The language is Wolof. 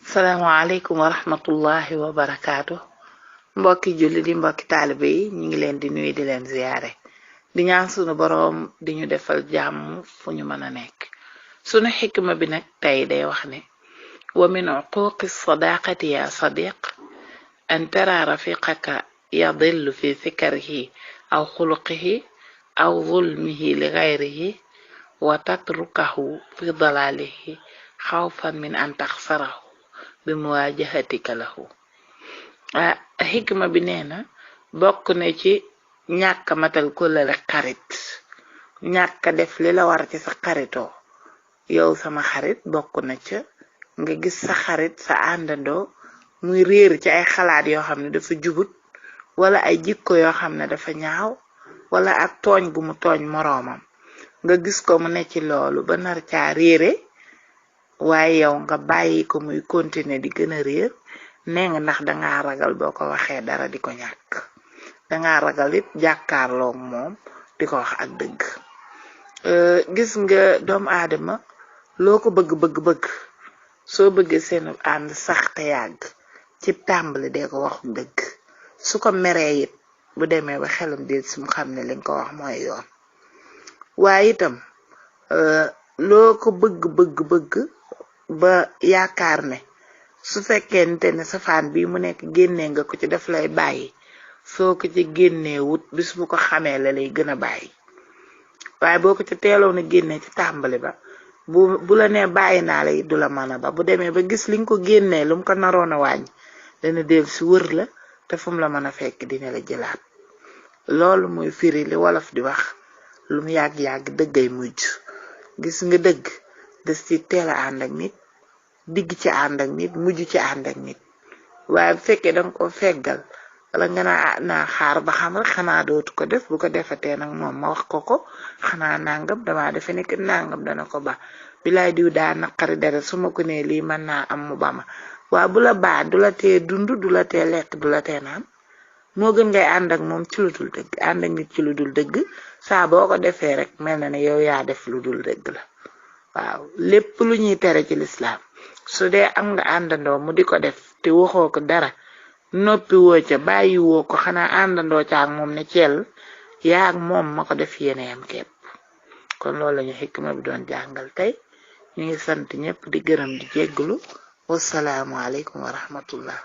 Salaamaaleykum wa rahmatullahi wa barakaatu mbokki julli di mbokki taalibe yi ñu ngi leen di nuyu di leen ziyaare di ñaan sunu boroom di ñu defal jàmm fu ñu mën a nekk sunu xikma bi nag tey day wax ne wa min uquqi sadaqati ya sadiq an tara rafiqaka yadillu fi fikrihi aw xuluqihi aw zulmihi li gayrihi wa tatrukahu fi dalalihi xawfan min an taxsarahu bi muwajahatika lahu xikma bi neena bokk na ci ñàkka matal kóllëre xarit ñàkka def li la war ci sa xaritoo yow sama xarit bokk na ca nga gis sa xarit sa àndandoo muy réer ci ay xalaat yoo xam ne dafa jubut wala ay jikko yoo xam ne dafa ñaaw wala ak tooñ gu mu tooñ moroomam nga gis ko mu ne ci loolu ba nar caa réere waaye yow nga bàyyi ko muy continuer di gëna réer nee nga ndax danga ragal boo ko waxee dara di ko ñàkk danga ragal it jàkkaarloog moom di ko wax ak dëgg gis nga doomu aadama loo ko bëgg soo bëggee seenu ànd sax te yàgg ci tàmbali dee ko waxu dëgg su ko meree it bu demee ba xelam déet si mu xam ne li nga ko wax mooy yoon waaye itam loo ko bëgg ba yaakaar ne su fekkente ne safaan bi mu nekk génnee nga ko ci def lay bàyyi soo ko ci génnee wut bis bu ko xamee la lay gën a bàyyi waaye boo ko ci teeloon a génnee ci tàmbali ba bu la nee bàyyi naa la it du la mën a ba bu demee ba gis li nga ko génnee lu mu ko naroon a wàññi dana del si wër la te fu mu la mën a fekk dina la jëlaat loolu mooy firi li wolof di wax lu mu yàgg-yàgg dëggay mujj gis nga dëgg des ci teel a ànd ak nit digg ci ànd ak nit mujj ci ànd ak nit waaye bu fekkee danga ko feggal wala nga naa xaar ba xam rek xanaa dootu ko def bu ko defatee nag moom ma wax ko xanaa nangam dama defe nekk nangam dana ko ba bilaay diw daa naqari dara su ma ko nee lii mën naa am mu ba ma waa bu la baa du la tee dund du la tee lekk du la tee naan moo gën ngay ànd ak moom ci lu dul dëgg ànd ak nit ci lu dul dëgg saa boo ko defee rek mel na ne yow yaa def lu dul dëgg la waaw lépp lu ñuy tere ci lislaam su dee am nga àndandoo mu di ko def te waxoo ko dara noppi woo ca bàyyi woo ko xanaa àndandoo ca ak moom ne ceel yaa ak moom ma ko def yéeneyam képp kon loolu lañu xikma bi doon jàngal tey ñu ngi sant ñëpp di gërëm di jégglu wasalaamu aleykum wa rahmatullah